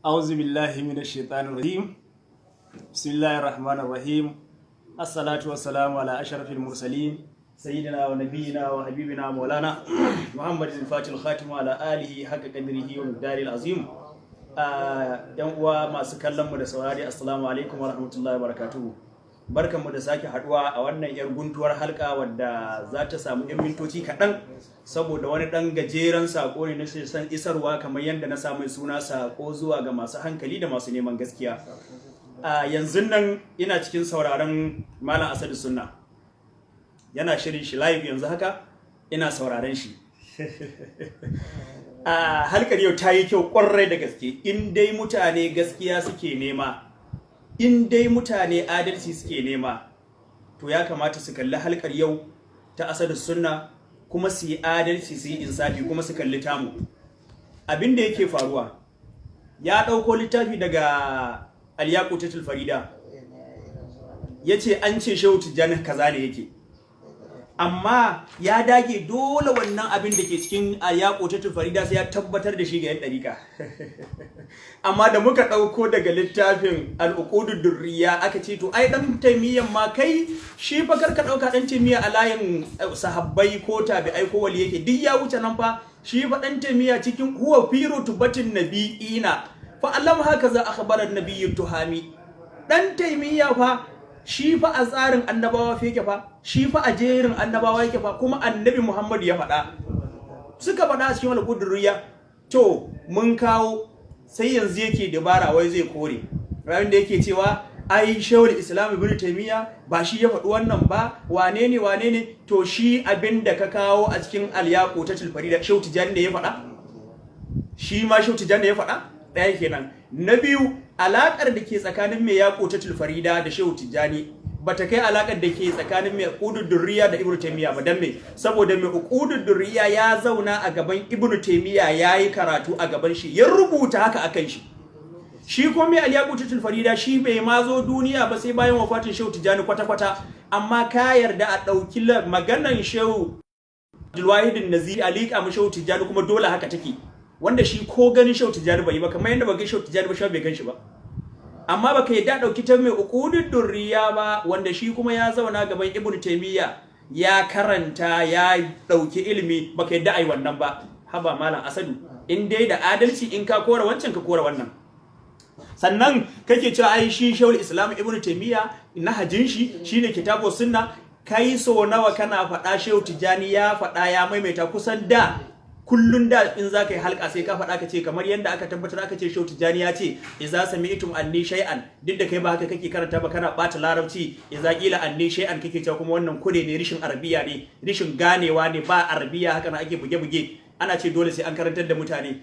أعوذ بالله من الشيطان الرجيم. بسم الله الرحمن الرحيم. الصلاة والسلام على أشرف المرسلين، سيدنا ونبينا وحبيبنا مولانا محمد الفاتح الخاتم وعلى آله حق قدره ومقداره العظيم. Yan uwa masu kallon mu da saurari, assalamu alaikum wa rahmatullahi wa barakatuhu. Barkanmu da sake haduwa a wannan yar guntuwar halka wadda za ta samu yan mintoci kaɗan, saboda wani ɗan gajeren sako ne na san isarwa, kamar yadda na samu suna sako zuwa ga masu hankali da masu neman gaskiya. A yanzu nan ina cikin sauraron Malam Asadu Sunna, yana shirin shi live, yanzu haka ina sauraron shi. A halkar yau ta yi kyau kwarai da gaske. In dai mutane gaskiya suke nema, in dai mutane adalci suke nema, to ya kamata su kalli halkar yau ta Asadu Sunna, kuma su yi adalci, su yi insafi, kuma su kalli tamu. Abin da yake faruwa, ya ɗauko littafi daga Al-Yaqutatul Farida, ya ce an ce Shehu Tijjani kaza ne yake, amma ya dage dole wannan abin da ke cikin Al-Yaqutatul Farida sai ya tabbatar da shi ga yan ɗarika. Amma da muka ɗauko daga littafin Al-Uqudud Durriya, aka ce to ai dan Taimiyyan ma kai shi fa, karka ɗauka dan Taimiyya a layin sahabbai ko tabi'ai ko wali yake, duk ya wuce nan fa. Shi fa dan Taimiyya cikin huwa fi rutubatin nabiyina fa allam hakaza akhbara an-nabiyyu tuhami. Dan Taimiyya fa, shi fa a tsarin annabawa fa yake fa, shi fa a jerin annabawa yake fa, kuma Annabi Muhammad ya faɗa, suka faɗa a cikin Al-Qudurriya. To mun kawo, sai yanzu yake dabara wai zai kore rayin da yake cewa ai Shehul Islam Ibn Taymiya ba shi ya faɗi wannan ba, wane ne, wane ne? To shi abin da ka kawo a cikin Al-Yaqutatul Farida, Shehu Tijani ne ya faɗa? Shi ma Shehu Tijani ne ya faɗa? Ɗaya kenan. Na biyu, alaƙar da ke tsakanin mai Yaqutatul Farida da Shehu Tijani bata kai alaƙar da ke tsakanin mai Uqudud Durriya da Ibn Taymiya ba. Dan me? Saboda mai Uqudud Durriya ya zauna a gaban Ibn Taymiya, yayi karatu a gaban shi, ya rubuta haka akan shi. Shi ko mai Al-Yaqutatul Farida, shi bai ma zo duniya ba sai bayan wafatin Shehu Tijani kwata-kwata, amma ka yarda a ɗauki maganan Shehu Abdulwahid Naziri a liƙa mu Shehu Tijani, kuma dole haka take, wanda shi ko ganin Shehu Tijani bai yi ba, kamar yadda ba ga Shehu Tijani ba, shi bai gan shi ba. Amma baka yadda ɗauki ta mai Uqudud Durriya ba, wanda shi kuma ya zauna gaban Ibn Taymiya, ya karanta, ya ɗauki ilimi, baka yadda ai wannan ba. Haba Malam Asadu, in dai da adalci, in ka kora wancan, ka kora wannan. Sannan kake cewa ai shi Shehul Islam Ibn Taymiya nahajin shi shine kitabu sunna. Kai so nawa kana faɗa Shehu Tijani ya faɗa, ya maimaita? Kusan da kullun da in za ka yi halka sai ka faɗa, ka ce kamar yadda aka tabbatar, aka ce Shehu Tijani ya ce iza sami'tum anni shay'an. Duk da kai ba haka kake karanta ba, kana ɓata larabci, iza qila anni shay'an kake cewa, kuma wannan kure ne, rishin arabiya ne, rishin ganewa ne, ba arabiya haka na ake buge-buge, ana ce dole sai an karantar da mutane.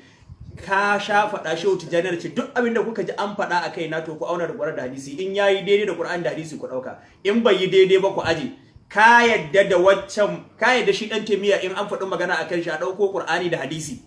Ka sha faɗa Shehu Tijani da ce duk abin da kuka ji an faɗa a kai na, to ku auna da Qur'ani da hadisi. In yayi daidai da Qur'ani da hadisi, ku ɗauka; in bai yi daidai ba, ku aje. Ka yadda da waccan, ka yadda shi dan Taimiyya in an faɗi magana akan shi a ɗauko Qur'ani da hadisi,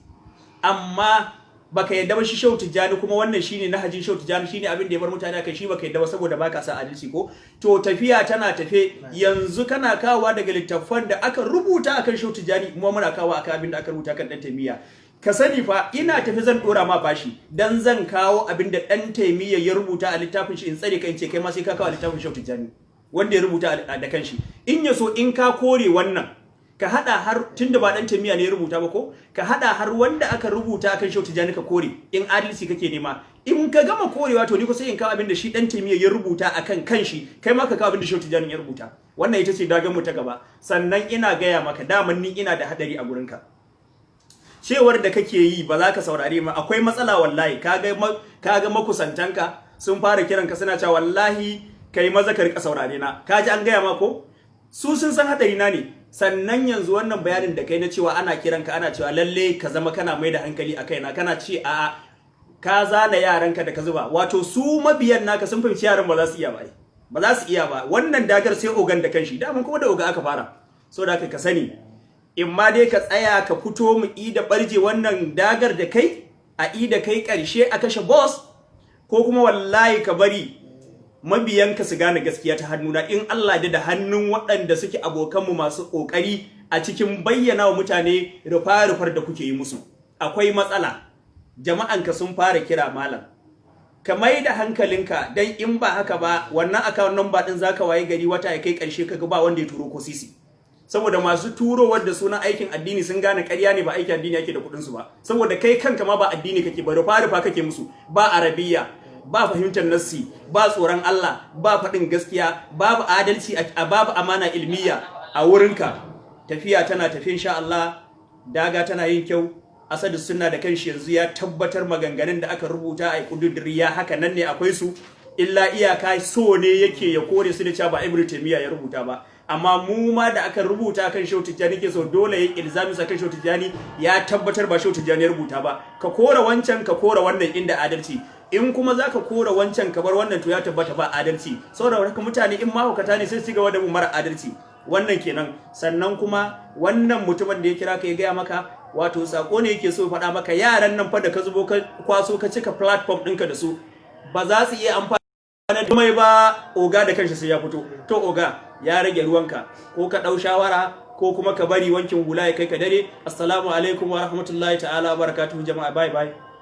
amma baka yadda ba shi Shehu Tijjani kuma wannan shine nahajin Shehu Tijjani, shine abin da ya bar mutane akan shi, baka yadda ba saboda baka sa adalci ko. To tafiya tana tafe, yanzu kana kawowa daga littattafan da aka rubuta akan Shehu Tijjani, kuma muna kawo akan abin da aka rubuta kan dan Taimiyya. Ka sani fa, ina tafi zan dora ma bashi, dan zan kawo abin da dan Taimiyya ya rubuta a littafin shi, in tsare ka, in ce kai ma sai ka kawo a littafin Shehu Tijjani wanda ya rubuta da kanshi. In ya so, in ka kore wannan, ka hada har tunda ba dan Taimiyya ne ya rubuta ba, ko ka hada har wanda aka rubuta akan Shehu Tijjani ka kore, in adalci kake nema. In ka gama korewa, to ni ko sai in kawo abin da shi dan Taimiyya ya rubuta akan kanshi, kai ma ka kawo abin da Shehu Tijjani ya rubuta. Wannan ita ce dagan mu ta gaba. Sannan ina gaya maka, daman ni ina da hadari a gurinka. Cewar da kake yi ba za ka saurare ma, akwai matsala wallahi. Kaga makusantanka sun fara kiranka, suna cewa wallahi kai maza ka rika saurare na. Kaji an gaya ma ko su sun san hadari na ne. Sannan yanzu wannan bayanin da kai na cewa ana kiranka, ana cewa lalle ka zama kana mai da hankali a kaina, kana ce a'a, ka zana yaranka da ka zuba, wato su mabiyan naka sun fahimci yaran ba za su iya ba, ba za su iya ba wannan dagar, sai ogan da kanshi. Daman kuma da oga aka fara. So da ka sani, in ma dai ka tsaya ka fito mu ida barje wannan dagar da kai, a ida kai karshe a kashe boss, ko kuma wallahi ka bari mabiyanka su gane gaskiya ta hannuna, in Allah da hannun waɗanda suke abokanmu masu ƙoƙari a cikin bayyana wa mutane rufa-rufar da kuke yi musu. Akwai matsala, jama'anka sun fara kira, malam. Ka mai da hankalinka, don in ba haka ba, wannan account number din zaka waye gari wata ya kai karshe kaga ba wanda ya turo ko sisi, saboda masu turowar da sunan aikin addini sun gane ƙarya ne, ba aikin addini yake da kuɗin su ba, saboda kai kanka ma ba addini kake ba, rufa rufa kake musu. Ba Arabiya, ba fahimtar nassi, ba tsoron Allah, ba faɗin gaskiya, babu adalci, babu amana ilmiya a wurinka. Tafiya tana tafi, insha Allah daga tana yin kyau. Asadu Sunna da kanshi yanzu ya tabbatar maganganun da aka rubuta a kududuriya haka nan ne, akwai su, illa iyaka so ne yake ya kore su da cewa ba Ibn Taymiyyah ya rubuta ba. Amma mu ma da aka rubuta kan Shehu Tijjani ke so dole ya ilzami sa kan Shehu Tijjani, ya tabbatar ba Shehu Tijjani ya rubuta ba. Ka kora wancan, ka kora wannan inda adalci. In kuma zaka kora wancan ka bar wannan, to ya tabbata ba adalci. Saboda haka mutane in mahaukata ne sai su gaba da mu mara adalci. Wannan kenan. Sannan kuma wannan mutumin da ya kira ka ya gaya maka, wato sako ne yake so faɗa maka: yaran nan fa da ka zubo, ka kwaso, ka cika platform ɗinka da su, ba za su iya amfani da mai ba. Oga da kanshi sai ya fito. To oga, ya rage ruwanka, ko ka ɗau shawara ko kuma ka bari wankin hula ya kai ka dare. Assalamu alaikum wa rahmatullahi ta'ala wa barakatuhu jama'a. Bye bye.